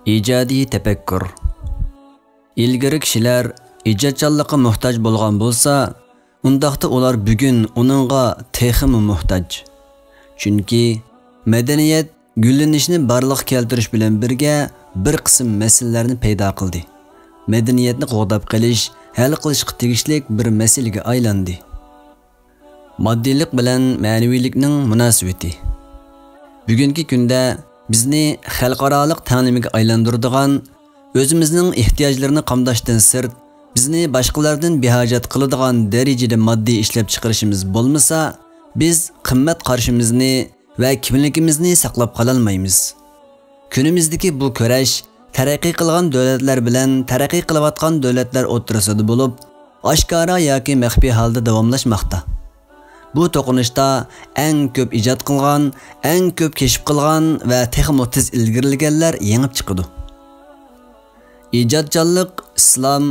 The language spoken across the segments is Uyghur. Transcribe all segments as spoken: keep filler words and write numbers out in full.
ئىجادىي تەپەككۇر. ئىلگىرى كىشىلەر ئىجادچانلىققا موھتاج بولغان بولسا، ئۇنداقتا ئۇلار بۈگۈن ئۇنىڭغا تېخىمۇ موھتاج. چۈنكى مەدەنىيەت گۈللىنىشنى بارلىققا كەلتۈرۈش بىلەن بىرگە بىر قىسىم مەسىلىلەرنى پەيدا قىلدى. مەدەنىيەتنى قوغداپ قېلىش، ھەل قىلىشقا تېگىشلىك بىر مەسىلىگە ئايلاندى. ماددىيلىق بىلەن مەنىۋىيلىكنىڭ مۇناسىۋىتى. بۈگۈنكى كۈندە بىزنى خەلقئارالىق تەڭلىمىگە ئايلاندۇرىدىغان، ئۆزىمىزنىڭ ئېھتىياجلىرىنى قامداشتىن سىرت، بىزنى باشقىلاردىن بىھاجەت قىلىدىغان دەرىجىدە ماددىي ئىشلەپچىقىرىشىمىز بولمىسا، بىز قىممەت قارىشىمىزنى ۋە كىملىكىمىزنى ساقلاپ قالالمايمىز. كۈنىمىزدىكى بۇ كۈرەش تەرەققىي قىلغان دۆلەتلەر بىلەن تەرەققىي قىلىۋاتقان دۆلەتلەر ئوتتۇرىسىدا بولۇپ، ئاشكارا ياكى مەخپىي ھالدا داۋاملاشماقتا. بۇ توقۇنۇشتا ئەڭ كۆپ ئىجاد قىلغان، ئەڭ كۆپ كەشىپ قىلغان ۋە تېخىمۇ تېز ئىلگىرىلىگەنلەر يېڭىپ چىقىدۇ. ئىجادچانلىق ئىسلام،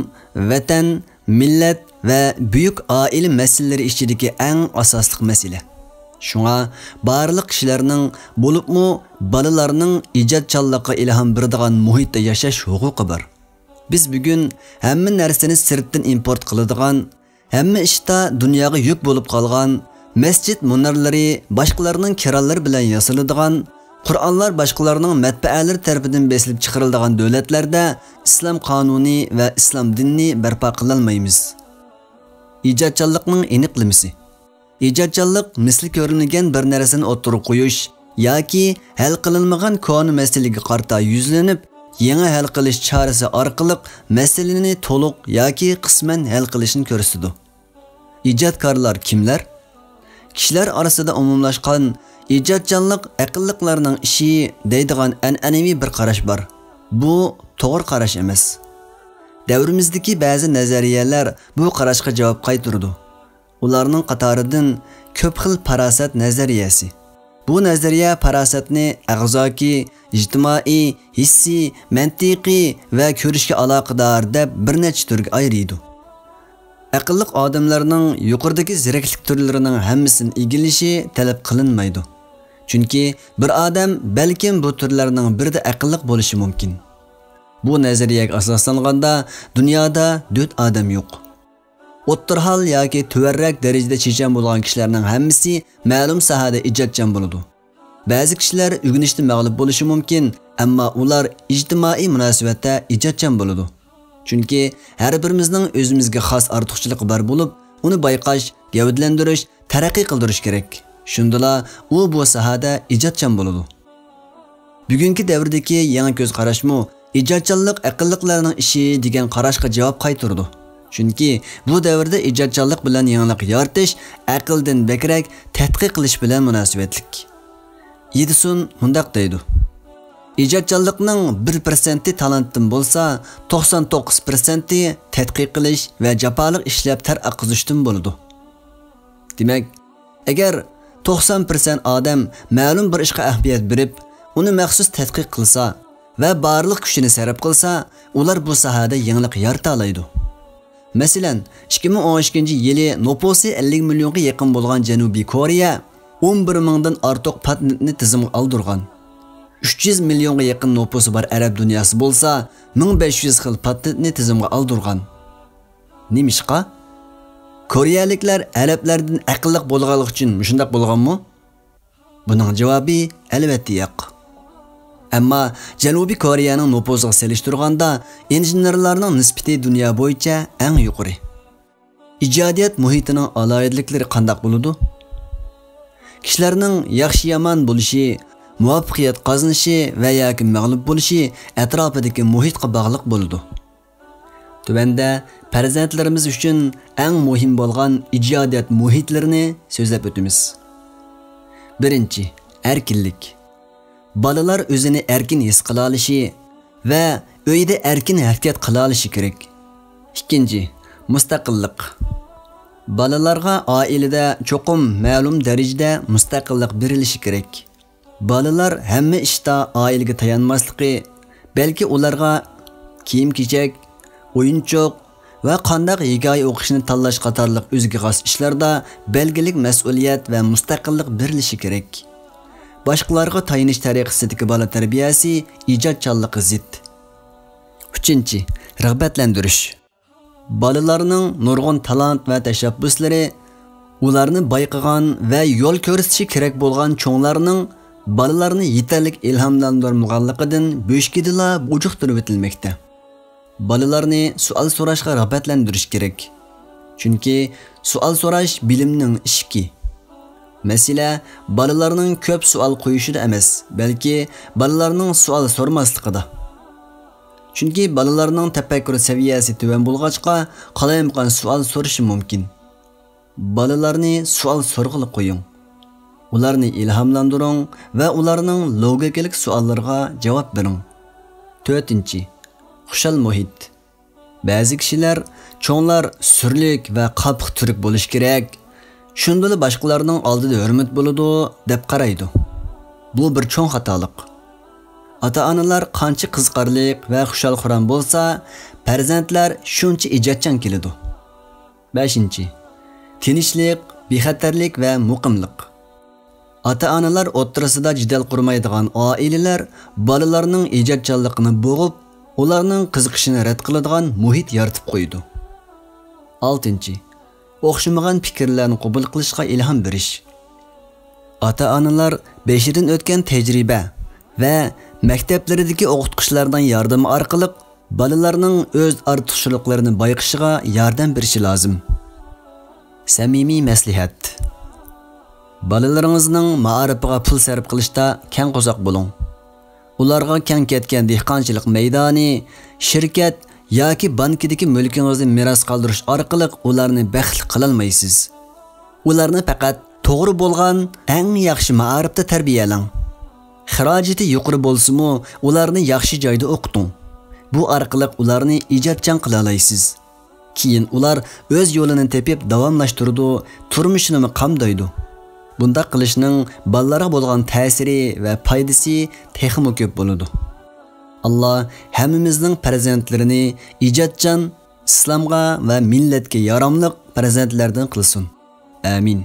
ۋەتەن، مىللەت ۋە بۈيۈك ئائىلە مەسىلىلىرى ئىچىدىكى ئەڭ ئاساسلىق مەسىلە. شۇڭا بارلىق كىشىلەرنىڭ، بولۇپمۇ بالىلارنىڭ ئىجادچانلىققا ئىلھام بېرىدىغان مۇھىتتا ياشاش ھوقۇقى بار. بىز بۈگۈن ھەممە نەرسىنى سىرتتىن ئىمپورت قىلىدىغان، ھەممە ئىشتا دۇنياغا يۈك بولۇپ قالغان، مەسچىت مۇنارلىرى باشقىلارنىڭ كىرالىرى بىلەن ياسىلىدىغان، قۇرئانلار باشقىلارنىڭ مەتبەئەلىرى تەرىپىدىن بېسىلىپ چىقىرىلىدىغان دۆلەتلەردە ئىسلام قانۇنى ۋە ئىسلام دىنىنى بەرپا قىلالمايمىز. ئىجادچانلىقنىڭ ئېنىقلىمىسى. ئىجادچانلىق مىسلى كۆرۈلمىگەن بىر نەرسىنى ئوتتۇرىغا قويۇش ياكى ھەل قىلىنمىغان كونا مەسىلىگە قارىتا يۈزلىنىپ، يېڭى ھەل قىلىش چارىسى ئارقىلىق مەسىلىنى تولۇق ياكى قىسمەن ھەل قىلىشنى كۆرسىتىدۇ. ئىجادكارلار كىملەر؟ كىشىلەر ئارىسىدا ئومۇملاشقان «ئىجادچانلىق ئەقىللىقلارنىڭ ئىشى» دەيدىغان ئەنئەنىۋى بىر قاراش بار. بۇ توغرا قاراش ئەمەس. دەۋرىمىزدىكى بەزى نەزەرىيەلەر بۇ قاراشقا جاۋاب قايتۇرىدۇ. ئۇلارنىڭ قاتارىدىن كۆپ خىل پاراسەت نەزەرىيەسى. بۇ نەزەرىيە پاراسەتنى ئەغزاكى، ئىجتىمائىي، ھېسسىي، مەنتىقىي ۋە كۆرۈشكە ئالاقىدار دەپ بىر نەچچە تۈرگە ئايرىيدۇ. ئەقىللىق ئادەملەرنىڭ يۇقىرىدىكى زېرەكلىك تۈرلىرىنىڭ ھەممىسىنى ئىگىلىشى تەلەپ قىلىنمايدۇ. چۈنكى بىر ئادەم بەلكىم بۇ تۈرلەرنىڭ بىرىدە ئەقىللىق بولۇشى مۇمكىن. بۇ نەزەرىيەگە ئاساسلانغاندا، دۇنيادا دۆت ئادەم يوق. ئوتتۇرا ھال ياكى تۆۋەنرەك دەرىجىدە چېچەن بولغان كىشىلەرنىڭ ھەممىسى مەلۇم ساھەدە ئىجادچان بولىدۇ. بەزى كىشىلەر ئۆگىنىشتە مەغلۇپ بولۇشى مۇمكىن، ئەمما ئۇلار ئىجتىمائىي مۇناسىۋەتتە ئىجادچان بولىدۇ. چۈنكى ھەر بىرىمىزنىڭ ئۆزىمىزگە خاس ئارتۇقچىلىقى بار بولۇپ، ئۇنى بايقاش، گەۋدىلەندۈرۈش، تەرەققىي قىلدۇرۇش كېرەك. شۇندىلا ئۇ بۇ ساھەدە ئىجادچان بولىدۇ. بۈگۈنكى دەۋردىكى يېڭى كۆز قاراشمۇ «ئىجادچانلىق ئەقىللىقلارنىڭ ئىشى» دېگەن قاراشقا جاۋاب قايتۇرىدۇ. چۈنكى بۇ دەۋردە ئىجادچانلىق بىلەن يېڭىلىق يارىتىش ئەقىلدىن بەكرەك تەتقىق قىلىش بىلەن مۇناسىۋەتلىك. ئېدىسون مۇنداق دەيدۇ: «ئىجادچانلىقنىڭ بىر پىرسەنتى تالانتتىن بولسا، توقسان توققۇز پىرسەنتى تەتقىق قىلىش ۋە جاپالىق ئىشلەپ تەر ئاققۇزۇشتىن بولىدۇ.» دېمەك، ئەگەر توقسان پىرسەنت ئادەم مەلۇم بىر ئىشقا ئەھمىيەت بېرىپ، ئۇنى مەخسۇس تەتقىق قىلسا ۋە بارلىق كۈچىنى سەرپ قىلسا، ئۇلار بۇ ساھەدە يېڭىلىق يارىتالايدۇ. مەسىلەن، ئىككى مىڭ ئون ئىككىنچى يىلى نوپۇسى ئەللىك مىليونغا يېقىن بولغان جەنۇبىي كورېيە ئون بىر مىڭدىن ئارتۇق پاتېنتنى تىزىمغا ئالدۇرغان. ئۈچ يۈز مىليونغا يېقىن نوپۇسى بار ئەرەب دۇنياسى بولسا، مىڭ بەش يۈز خىل پاتېنتنى تىزىمغا ئالدۇرغان. نېمىشقا؟ كورېيەلىكلەر ئەرەبلەردىن ئەقىللىق بولغانلىقى ئۈچۈن مۇشۇنداق بولغانمۇ؟ بۇنىڭ جاۋابى ئەلۋەتتە ياق. ئەمما جەنۇبىي كورېيەنىڭ نوپۇسىغا سېلىشتۇرغاندا، ئىنژېنېرلارنىڭ نىسبىتى دۇنيا بويىچە ئەڭ يۇقىرى. ئىجادىيەت مۇھىتىنىڭ ئالاھىدىلىكلىرى قانداق بولىدۇ؟ كىشىلەرنىڭ ياخشى-يامان بولۇشى، مۇۋەپپەقىيەت قازىنىشى ۋە ياكى مەغلۇپ بولۇشى ئەتراپىدىكى مۇھىتقا باغلىق بولىدۇ. تۆۋەندە پەرزەنتلىرىمىز ئۈچۈن ئەڭ مۇھىم بولغان ئىجادىيەت مۇھىتلىرىنى سۆزلەپ ئۆتىمىز. بىرىنچى، ئەركىنلىك. بالىلار ئۆزىنى ئەركىن ھېس قىلالىشى ۋە ئۆيدە ئەركىن ھەرىكەت قىلالىشى كېرەك. ئىككىنچى، مۇستەقىللىق. بالىلارغا ئائىلىدە چوقۇم مەلۇم دەرىجىدە مۇستەقىللىق بېرىلىشى كېرەك. بالىلار ھەممە ئىشتا ئائىلىگە تايانماسلىقى، بەلكى ئۇلارغا كىيىم-كېچەك، ئويۇنچۇق ۋە قانداق ھېكايە ئوقۇشنى تاللاش قاتارلىق ئۆزىگە خاس ئىشلاردا بەلگىلىك مەسئۇلىيەت ۋە مۇستەقىللىق بېرىلىشى كېرەك. باشقىلارغا تايىنىش تەرىقىسىدىكى بالا تەربىيەسى ئىجادچانلىققا زىت. ئۈچىنچى، رىغبەتلەندۈرۈش. بالىلارنىڭ نۇرغۇن تالانت ۋە تەشەببۇسلىرى، ئۇلارنى بايقىغان ۋە يول كۆرسىتىشى كېرەك بولغان چوڭلارنىڭ بالىلارنى يېتەرلىك ئىلھاملاندۇرمىغانلىقىدىن بۆشۈكىدىلا ئۇجۇقتۇرۇۋېتىلمەكتە. بالىلارنى سوئال سوراشقا رىغبەتلەندۈرۈش كېرەك. چۈنكى سوئال سوراش بىلىمنىڭ ئىشىكى. مەسىلە بالىلارنىڭ كۆپ سوئال قويۇشىدا ئەمەس، بەلكى بالىلارنىڭ سوئال سورىماسلىقىدا. چۈنكى بالىلارنىڭ تەپەككۇر سەۋىيەسى تۆۋەن بولغاچقا، قالايمىقان سوئال سورىشى مۇمكىن. بالىلارنى سوئال سورىغىلى قويۇڭ. ئۇلارنى ئىلھاملاندۇرۇڭ ۋە ئۇلارنىڭ لوگىكىلىق سوئاللىرىغا جاۋاب بېرىڭ. تۆتىنچى، خۇشال مۇھىت. بەزى كىشىلەر چوڭلار سۈرلۈك ۋە قاپىقى تۈرۈك بولۇشى كېرەك، شۇندىلا باشقىلارنىڭ ئالدىدا ھۆرمەت بولىدۇ، دەپ قارايدۇ. بۇ بىر چوڭ خاتالىق. ئاتا-ئانىلار قانچە قىزىقارلىق ۋە خۇشال-خۇرام بولسا، پەرزەنتلەر شۇنچە ئىجادچان كېلىدۇ. بەشىنچى، تىنچلىق، بىخەتەرلىك ۋە مۇقىملىق. ئاتا-ئانىلار ئوتتۇرىسىدا جېدەل قۇرمايدىغان ئائىلىلەر بالىلارنىڭ ئىجادچانلىقىنى بوغۇپ، ئۇلارنىڭ قىزىقىشىنى رەت قىلىدىغان مۇھىت يارىتىپ قويىدۇ. ئالتىنچى، ئوخشىمىغان پىكىرلەرنى قوبۇل قىلىشقا ئىلھام بېرىش. ئاتا-ئانىلار بېشىدىن ئۆتكەن تەجرىبە ۋە مەكتەپلىرىدىكى ئوقۇتقۇچىلارنىڭ ياردىمى ئارقىلىق بالىلارنىڭ ئۆز ئارتۇقچىلىقلىرىنى بايقىشىغا ياردەم بېرىشى لازىم. سەمىمىي مەسلىھەت. بالىلىرىڭىزنىڭ مائارىپىغا پۇل سەرپ قىلىشتا كەڭ قورساق بولۇڭ. ئۇلارغا كەڭ كەتكەن دېھقانچىلىق مەيدانى، شىركەت ياكى بانكىدىكى مۈلكىڭىزنى مىراس قالدۇرۇش ئارقىلىق ئۇلارنى بەختلىك قىلالمايسىز. ئۇلارنى پەقەت توغرا بولغان، ئەڭ ياخشى مائارىپتا تەربىيەلەڭ. خىراجىتى يۇقىرى بولسىمۇ، ئۇلارنى ياخشى جايدا ئوقۇتۇڭ. بۇ ئارقىلىق ئۇلارنى ئىجادچان قىلالايسىز. كېيىن ئۇلار ئۆز يولىنى تېپىپ داۋاملاشتۇرىدۇ، تۇرمۇشىنىمۇ قامدايدۇ. بۇنداق قىلىشنىڭ بالىلارغا بولغان تەسىرى ۋە پايدىسى تېخىمۇ كۆپ بولىدۇ. ئاللا ھەممىمىزنىڭ پەرزەنتلىرىنى ئىجادچان، ئىسلامغا ۋە مىللەتكە ياراملىق پەرزەنتلەردىن قىلسۇن. ئامىن.